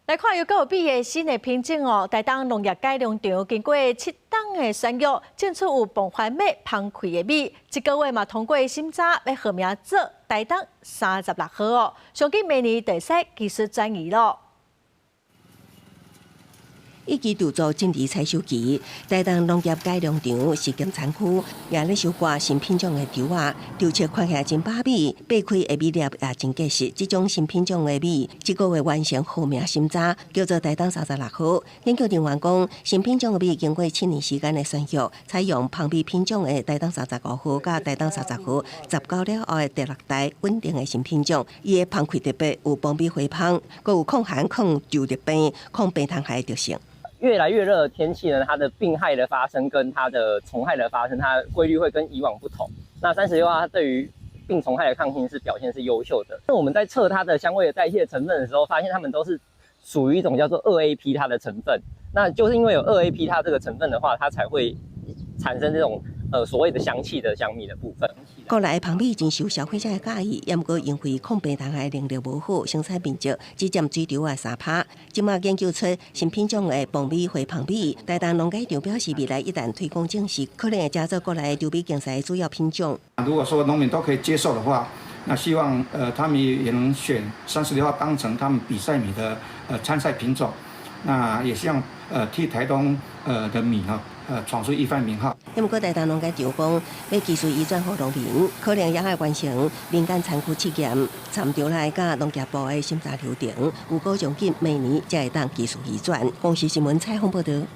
來看猶閣有米的新的品種哦，台東農業改良場經過7冬的選育，種出有磅番麥芳氣的米，這個月嘛通過審查，欲號名做台東三十六號哦，上緊明年就會使技術轉移囉。一機製作進入採收期，台東農業改良場實驗田區也咧收割新品種的稻仔，稻粟看起來真飽美，擘開的米粒也真結實。這種新品種的米，這個月完成號名審查，叫做台東三十六號。研究人員講，新品種的米經過7年時間的選育，採用芳米品種的台東35號佮台東30號雜交了後的第六代穩定的新品種，伊的芳氣特別有磅米花芳，閣有抗寒、抗皺熱病、抗病蟲害的特性。越來越熱的天氣呢，它的病害的發生跟它的蟲害的發生，它規律會跟以往不同。那三十六號它對於病蟲害的抗性是表現是優秀的。那我們在測它的香味的代謝成分的時候，發現它們都是屬於一種叫做2-AP 它的成分。那就是因為有2-AP 它這個成分的話，它才會產生這種所謂的香氣的香米的部分。國內芳米真受消費者的佮意，毋過因為抗病蟲害能力無好，生產面積只佔水稻的3%。這馬研究出新品種的磅米花芳米，台東農改場表示，未來一旦推廣種植，可能會成做國內稻米競賽的主要品種。如果說農民都可以接受的話，那希望他們也能選三十六號當成他們比賽米的參賽品種。那也希望替台東的米哈闖出一番名號。毋過台東農改場講，欲技術移轉予農民，可能也愛完成民間田區試驗，參照來佮農業部的審查流程，有夠上緊明年才會當技術移轉。公視新聞採訪報導。